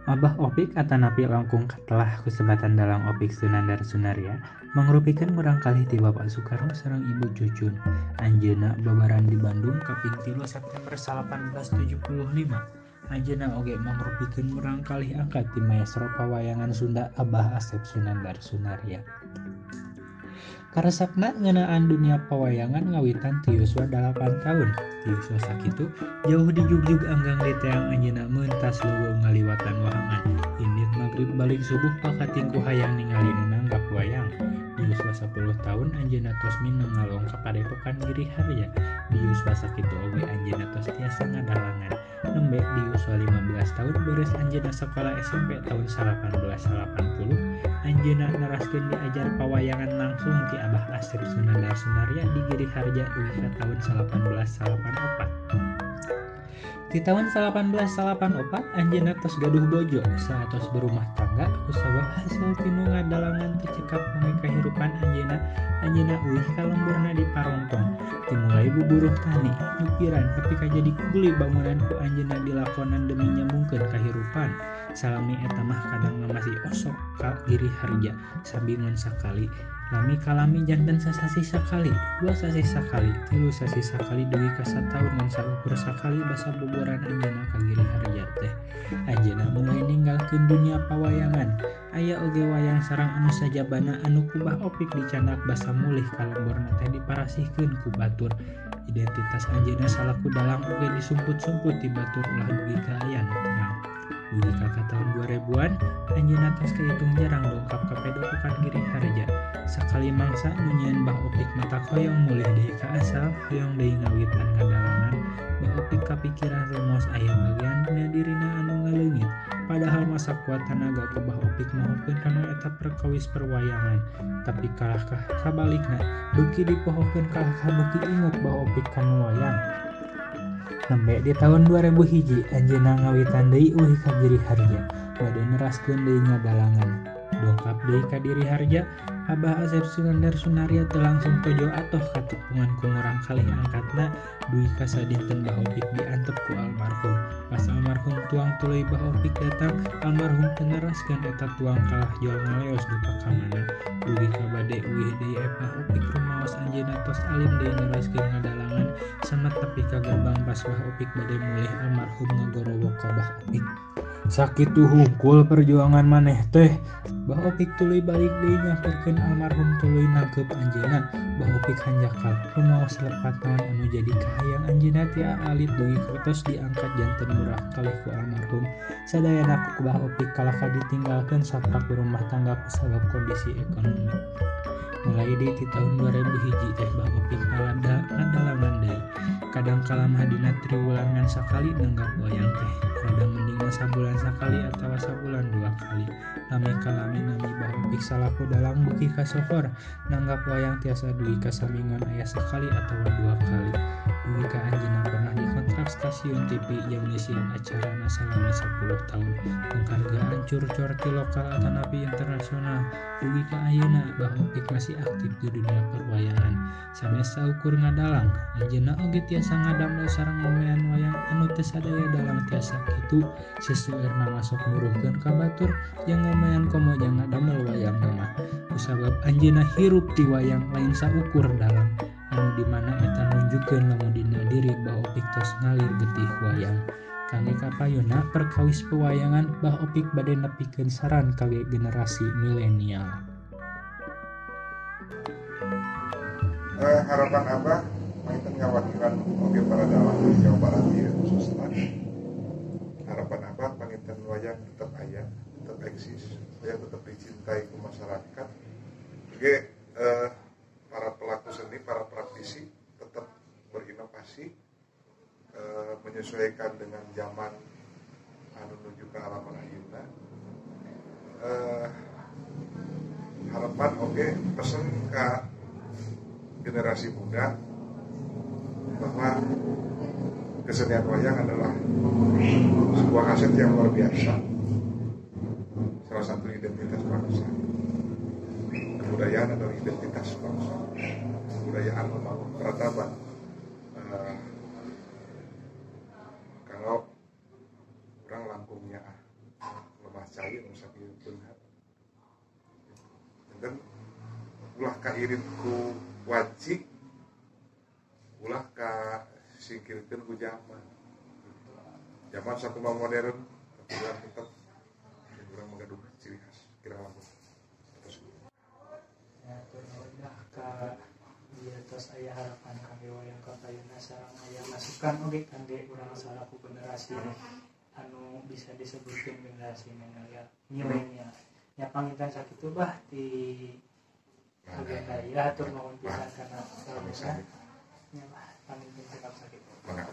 Abah Opik atanapi langkung katelah ku sebatan dalang Opik Sunandar Sunarya mangrupikeun murangkalih ti Bapak Soekarno sareng Ibu Cucun. Anjeunna babaran di Bandung kaping 3 September 1875. Anjeunna oge mangrupikeun murangkalih angkat ti maestro pawayangan Sunda Abah Asep Sunandar Sunarya. Karesepna ngeunaan dunia pawayangan ngawitan ti yuswa 8 tahun. Ti yuswa sakitu jauh dijugjug anggang diteang anjeunna meuntas leuweung ngaliwatan wahangan. Indit magrib balik subuh pakating ku hayang ningali nu nanggap wayang. Di yuswa 10 tahun anjeunna tos mineng ngalong ka padepokan Giri Harja. Di yuswa sakitu oge anjeunna tos tiasa ngadalangan. Nembe di yuswa 15 tahun beres anjeunna sakola SMP tahun 1880. Anjeunna neraskeun diajar pawayangan langsung ti Abah Asep Sunandar Sunarya di Giri Harja dugi ka tahun 1884. Di tahun 1884 anjeunna tos gaduh bojo saatos berumah tangga kusabab hasil tinu ngadalangan teu cekap kangge kahirupan anjeunna. Anjeunna uih ka lemburna di Parontong dimulai buburuh tani nyupiran nepi ka jadi kuli bangunan ku anjeunna dilakonan demi nyambungkeun kahirupan. Salami eta mah kadang masih osok ka Giri Harja sabingon sakali, lami kalami janten sasasih sakali, dua sasih sakali, tilu sasih sakali dugi ka sataun ngan saukur sakali basa boboran anjeunna ka Giri Harja teh. Anjeunna mulai ninggalkeun dunia pawayangan. Aya oge wayang sareng anu sajabana anu ku Bah Opik dicandak basa mulih ka lemburna teh diparasihkeun ku batur. Identitas anjeunna salaku dalang oge disumput-sumput ti batur ulah dugi ka aya nu terang. Dugi ka tahun 2000-an, anjeunna tos kahitung jarang dongkap ka padepokan Giri Harja. Sakali mangsa nu nyieun Bah Opik mata hoyong mulih deui ka asal, hoyong deui ngawitan ngadalangan. Bah Opik kapikiran rumaos aya bagian dina dirina anu ngaleungit. Padahal masa kuat tanaga ku Bah Opik mohokeun kana eta perkawis perwayangan. Tapi kalahkah sabalikna, beuki dipohokeun kalahkah beuki inget Bah Opik kanu wayang. Nembe di tahun 2001 anjeunna ngawitan deui uih ka Giri Harja, bade neraskeun deui ngadalangan. Dongkap deui ka Giri Harja, Abah Asep Sunandar Sunarya teu langsung tojo atoh katepungan ku murangkalih angkatna dugi ka sadinten Bah Opik diantep ku almarhum. Pas almarhum tuang tuluy Bah Opik datang, almarhum teu neraskeun eta tuang kalah jol ngaleos duka ka mana. Dugi ka bade uih deui Bah Opik rumaos anjeunna tos alim deui neraskeun ngadalangan samet nepi ka gerbang pas Bah Opik bade mulih almarhum ngagorowok ka Bah Opik. Sakitu hungkul perjuangan maneh teh. Bah Opik tuluy balik deui nyamperkeun almarhum tuluy nangkeup anjeunna. Bah Opik hanjakal rumaos lepat naon anu jadi kahayang anjeunna ti alit dugi ka tos diangkat janten murangkalih ku almarhum. Sadayana ku Bah Opik kalahka ditinggalkeun saprak berumah tangga kusabab kondisi ekonomi. Mulai deui ti tahun 2001 teh Bah Opik ngadalangan deui. Kadang kala mah dina triwulan ngan sakali nanggap wayang teh. Rada mending sabulan sakali atawa sabulan 2 kali. Lami kalami nami Bah Opik salaku dalang beuki kasohor. Nanggap wayang tiasa dugi ka samingon aya sakali atawa 2 kali. Dugi ka anjeunna pernah dikontrak stasiun TV jeung ngisian acarana salama 10 tahun. Penghargaan curcor ti lokal atanapi internasional. Dugi ka ayeuna Bah Opik masih aktif di dunia perwayangan. Sanes saukur ngadalang, anjeunna oge tiasa ngadamel sareng ngomean wayang anu teu sadaya dalang tiasa kitu. Seseueurna masuk nuruhkeun ka batur jeung ngomean komo jang ngadamel wayang mah. Kusabab anjeunna hirup ti wayang lain saukur dalang anu dimana eta nunjukkeun lamun dina diri Bah Opik tos ngalir getih wayang. Kangge kapayunna perkawis pewayangan Bah Opik bade nepikeun saran kangge generasi milenial. Harapan Abah panginten ngawakilan oge para dalang di Jawa Barat ieu khususna. Harapan Abah panginten wayang tetap aya, tetap eksis, wayang tetap dicintai ku masyarakat. Oge para pelaku seni, para praktisi tetap berinovasi, menyesuaikan dengan zaman anu nuju ka alam ayeuna. Harapan oge pesen ka generasi muda bahwa kesenian wayang adalah sebuah aset yang luar biasa, salah satu identitas bangsa. Kebudayaan adalah identitas bangsa. Kebudayaan membangun peradaban. Kalau orang langkungnya Malah cai nu sakieu beunghar. Dan ulah kairit ku wanci, ulah ka singkirkeun ku zaman. Zaman sakumaha modern, tapi urang tetep urang menggaduh ciri khas kira lamun. Terus Ya, nuhun lah ka ieu tos aya harapan kangge wayang kapayunna sareng aya masukan oge kangge urang salaku generasi anu bisa disebutkeun generasi milenial milenial. Nya panginten sakitu bah ti agenda ieu, hatur nuhun pisan kana salamuna. Nya bah, panginten cekap sakitu. Mangga.